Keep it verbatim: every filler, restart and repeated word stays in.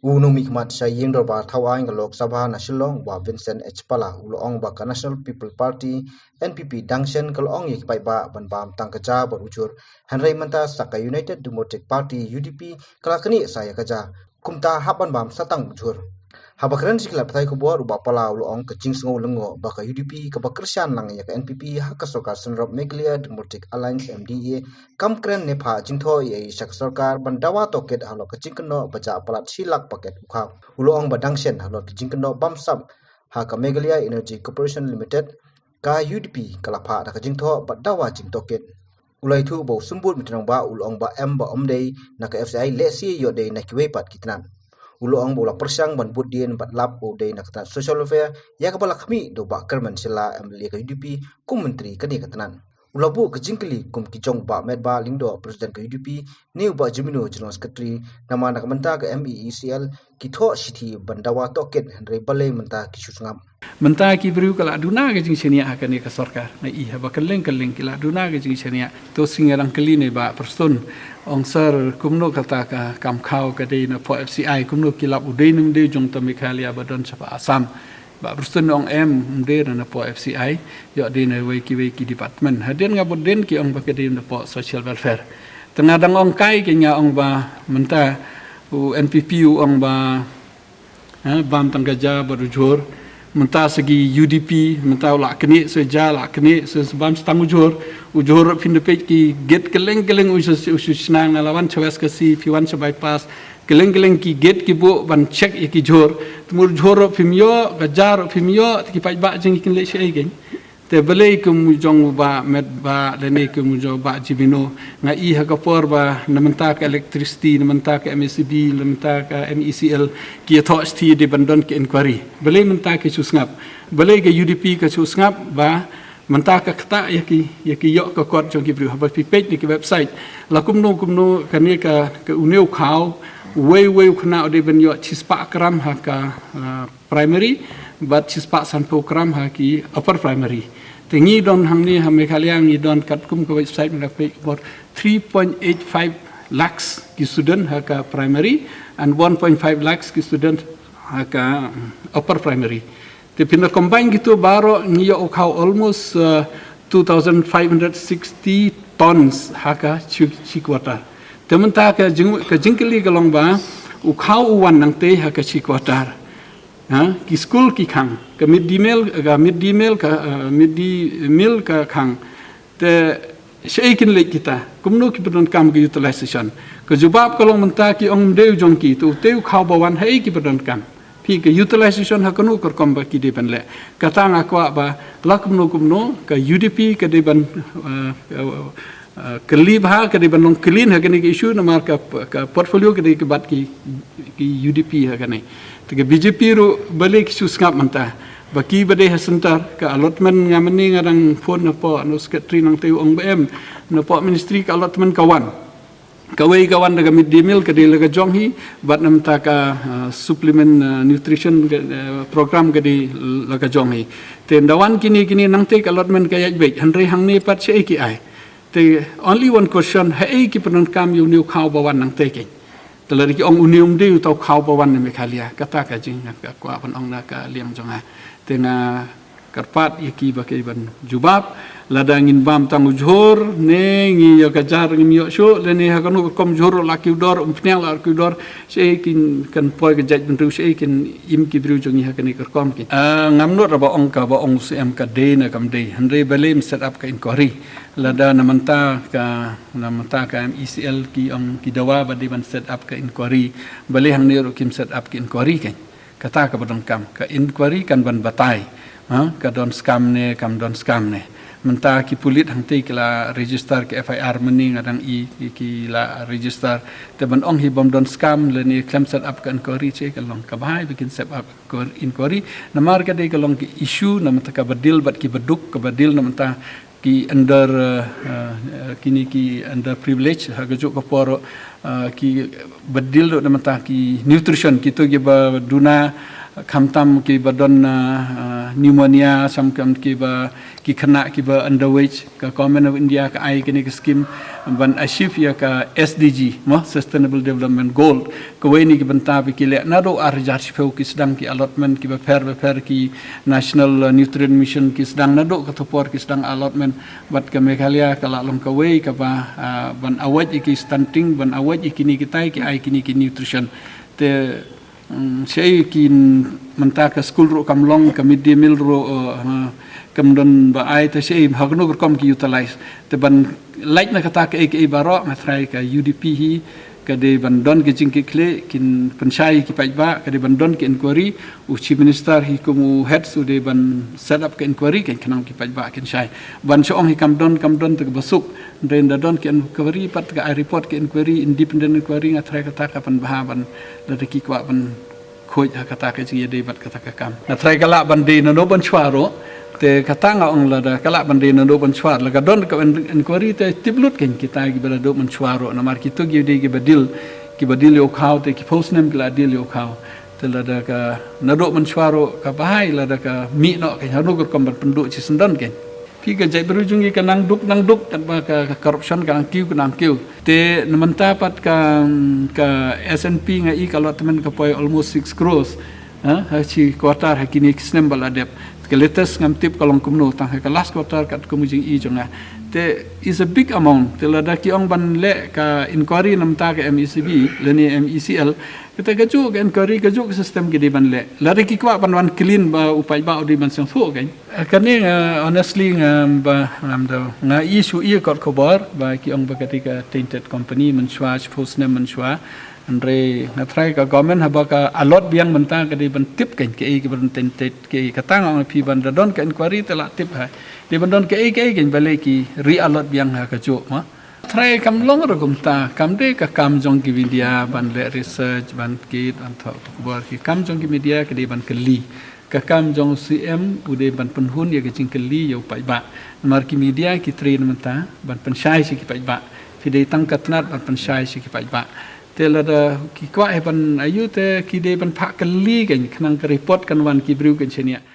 U nongmihkhmat sha ïing dorbar thaw aiñ ka Lok Sabha na Shillong, Bah Vincent H Pala, u la ong ba ka National People Party, N P P, dang shen ka la ong ïa ki paidbah ban bam tang ka ja bad u jhur. Hynrei mynta sa ka United Democratic Party, U D P, ka la knieh sa ïa ka ja. Kumta hap ban bam sa tang u jhur. Haba kren sha ki lad pathai khubor, u Bah Pala u la ong ka jingsngew lyngngoh ba ka U D P kaba kyrshan lang ïa ka N P P ha ka sorkar synrop Meghalaya Democratic Alliance, M D A, kam kren ne phah jingthoh ei ei sha ka sorkar ban dawa tohkit halor ka jingkynnoh ba jah palat shi lak paket u khaw. U la ong ba dang shen halor ka jingkynnoh bamsap ha ka Meghalaya Energy Corporation Limited, ka U D P ka la phah da ka jingthoh bad dawa jingtohkit. U la ïathuh ba u Symbud Myntri Rangbah u la ong ba em ba ym dei na ka F C I, lehse ïoh dei na kiwei pat ki tnat. U la ong ba u la pyrshang ban bud dien bad lap ba u dei na ka tnat Social Welfare, ïa kaba la khmih da u Bah Kyrmen Shylla, M L A ka U D P, kum Myntri kane ka tnat. U la buh ka jingkylli kum ki jong u Bah Metbah Lyngdoh, President ka U D P, ne u Bah Jemino, General Secretary, namar na ka bynta ka M E E C L ki thoh shithi ban dawa tohkit, hynrei balei mynta ki shu sngap. Mynta ki briew ki la duna ka jingshaniah ha kane ka sorkar. Nga i haba kylleng kylleng ki la duna ka jingshaniah. To sngewbha dang kylli ne Bah Prestone. Ong sir, kumno kata ka kam khaw ka dei na poh F C I, kumno ki lap u dei ne ym dei jong ta Meghalaya ba don shapoh Assam. Bah Prestone ong em, ym dei na poh F C I, ïoh dei na wei kiwei ki department. Hadien nga bud dien ki ong ba ka dei na poh Social Welfare. Te nga dang ong kai ki, nga ong ba mynta u N P P u ong ba, ha, bam tang ka ja bad u jhur. Mynta sa ki U D P, mynta u la knieh sa ja, la knieh sa, sa bam sa tang u jhur. U jhur ruh phin da peit ki gate kylleng kylleng u shu, u shu shna, nga la wan sha West Khasi, phi wan sha bypass. Kylleng kylleng ki gate ki buh ban check ïa ki jhur. Te mut u jhur ruh phim ïoh, ka ja ruh phim ïoh, te ki paidbah jong ngi kin leh shaei kein. Te balei kum u jong u Bah Metbah lane kum u jong u Bah Jemino, nga i ha ka por ba na mynta ka electricity, na mynta ka M A C B, na mynta ka M E C L, ki ïathoh shithi dei ban don ka inquiry. Balei mynta ki shu sngap? Balei ka U D P ka shu sngap ba mynta ka ktah ïa ki, ïa ki ïoh ka kot jong ki briew? Haba phi peit na ki website, la kumno kumno kane ka, ka une u khaw, uwei uwei u khynnah u dei ban ïoh shispah gram ha ka, ah, primary, bad shispah sanphew gram ha ki upper primary. Te ngi don hangne ha Meghalaya ngi don katkum ka website mynta phi peit bor three point eight five lakhs ki student ha ka primary and one point five lakhs ki student ha ka, mm, upper primary. Te phin da combine kito baroh ngi ïoh u khaw almost, uh, two thousand five hundred sixty tons ha ka shi, shi quarter. Te mynta ka jing, ka jingkylli ka long ba u khaw u wan nangtei ha ka shi quarter. Ha, ki skul ki khang, ka mid day meal, ka mid day meal, ka, uh, mid day meal ka khang. Te shaei kin leit kita, kumno ki pyndonkam ka utilization? Ka jubab ka long mynta ki ong ym dei u jong ki, te utei u khaw ba wan haei ki pyndonkam? Phi, ka utilization ha kano ka rukom ba ki dei ban leh? Kata nga kwah ba la kumno kumno ka U D P ka dei ban, uh, uh, uh, kylli bha, ka dei ban long clean ha kane ka issue namar ka, ka portfolio ka dei ka bad ki, ki U D P ha kane. Te ka B J P ruh balei ki shu sngap mynta? Ba ki ba dei ha centre ka allotment, nga mynne nga dang phone napoh u secretary nangtei u ong ba em, napoh ministry ka allotment ka wan. Kawei ka wan da ka mid day meal ka dei la ka jong hi, bad na mynta ka, uh, supplement, uh, nutrition ka, uh, program ka dei la ka jong hi. Te ynda wan kine kine nangtei ka allotment ka ïaid beit, hynrei hangne pat shaei ki ai? Te only one question, haei ki pyndonkam ïa une u khaw ba wan nangtei kein? Te lada ki ong une ym dei uta u khaw ba wan na Meghalaya, kata ka jing nga kwah ban ong na ka liang jong nga. Te nga kyrpad ïa ki ba ki ban jubab, lada ngin bam tang u jhur, ne ngi ïa ka jar ngim ïoh shuh, lane ha kano ka rukom jhur la ki u dor, umphniang la ki u dor, shaei kin kan poi ka jaitbynriew, shaei kin im ki briew jong ngi ha kane ka rukom kein. Ah, ngam nud ba ong ka, ba ong u C M ka dei ne kam dei, hynrei balei ym set up ka inquiry. Lada na mynta ka, na mynta ka M E C L ki ong ki dawa ba dei ban set up ka inquiry, balei hangne ruh kim set up ka inquiry kein? Kata kaba donkam, ka inquiry kan ban batai, ha, ka don scam ne kam don scam ne. Mynta ki pulit hangtei ki la register ka F I R, mynne nga dang i ki, ki la register. Te ban ong hi bym don scam lane khlem set up ka inquiry, shaei ka long? Ka bha hi ba kin set up inquiry. Namar ka dei ka long ka issue na mynta kaba deal bad ki baduk, kaba deal na mynta ki under, uh, uh, kine ki under privilege, ha kajuh ka por, uh, kiba deal ruh na mynta ki nutrition, kito kiba duna, Khamtam kiba don, ah, ah, pneumonia, sam kam kiba, ki khynnah kiba underweight, ka Government of India ka ai kane ka scheme ban achieve ïa ka S D G, mo, Sustainable Development Goal. Kawei na ki bynta ba ki leh naduh ar hajar shiphew ki sdang ki allotment kiba pher ba pher, ki National, ah, Nutrient Mission ki sdang naduh kato por ki sdang allotment, bad ka Meghalaya ka la long kawei kaba, ah, ban avoid ïa ki stunting, ban avoid ïa kine kitai, ki ai kine ki nutrition. Te, mm, shaei kin mynta ka skul ruh kam long, ka mid day meal ruh, uh, uh, kam don ba ai, te shaei ha kano ka rukom ki utilize. Te ban lait na kata kaei kaei baroh, nga tharai ka U D P hi ka dei ban don ka jingkitkhlieh, kin pynshai ki paidbah, ka dei ban don ka inquiry, u Chief Minister hi kum u head u dei ban set up ka inquiry, kan khnang ki paidbah kin shai. Ban shu ong hi kam don, kam don te kaba suk. Hynrei ynda don ka inquiry pat, ka ai report ka inquiry, independent inquiry, nga tharai kata ka pynbha ban, lada ki kwah ban khuid ha kata ka jingïadei bad kata ka kam. Nga tharai ka lah ban dei naduh mynshuwa ruh. Te kata nga ong, lada ka lah ban dei naduh mynshuwa, lada ka don ka in-, inquiry te tip lut kein kita kiba naduh mynshuwa ruh. Namar kito ki dei kiba deal, kiba deal ïa u khaw, te ki phew snem ki la deal ïa u khaw. Te lada ka naduh mynshuwa ruh ka bha hi, lada ka mih noh kein, ha kano ka rukom ban pynduh shisyndon kein. Phi, ka jaitbynriew jong ngi ka nang duk, nang duk, katba ka, ka corruption ka nang kiew, ka nang kiew. Te na mynta pat ka, ka S N P nga i ka allotment ka poi almost six crores. Ha, ha shi quarter ha kine ki snem ba la dep. Ka latest ngam tip ka long kumno, tang ha ka last quarter katkum ka jingi jong nga. Te is a big amount. Te lada ki ong ban leh ka inquiry na mynta ka M E C B lane M E C L, kata kajuh ka inquiry, kajuh ka system ki dei ban leh. Lada ki kwah ban wan clean ba u paidbah u dei ban sngewthuh kein. Eh, kane nga, honestly, nga ba, ngam da, nga i shu i kot khubor ba ki ong ba ka dei ka tainted company mynshuwa, shiphew snem mynshuwa. Hynrei nga tharai ka government haba ka allot biang mynta ka dei ban tip kein kaei kiba don tainted, kaei, kata nga ong ïa phi, ban da don ka inquiry te la tip hi. Dei ban don kaei kaei kein balei ki re-allot biang ha kajuh, mo. Tharai kam long ruh kumta, kam dei ka kam jong ki media ban leh research, ban kit, ban thoh khubor. Ki kam jong ki media ka dei ban kylli. Ka kam jong C M u dei ban pynhun ïa ka jingkylli ïa u paidbah. Namar ki media ki trei na mynta ban pynshai sha ki paidbah. Phi dei tang ka tnat ban pynshai sha ki paidbah. Te lada ki kwah hi ban ïoh te ki dei ban phah kylli kein, khnang ka report kan wan, ki briew kin shaniah.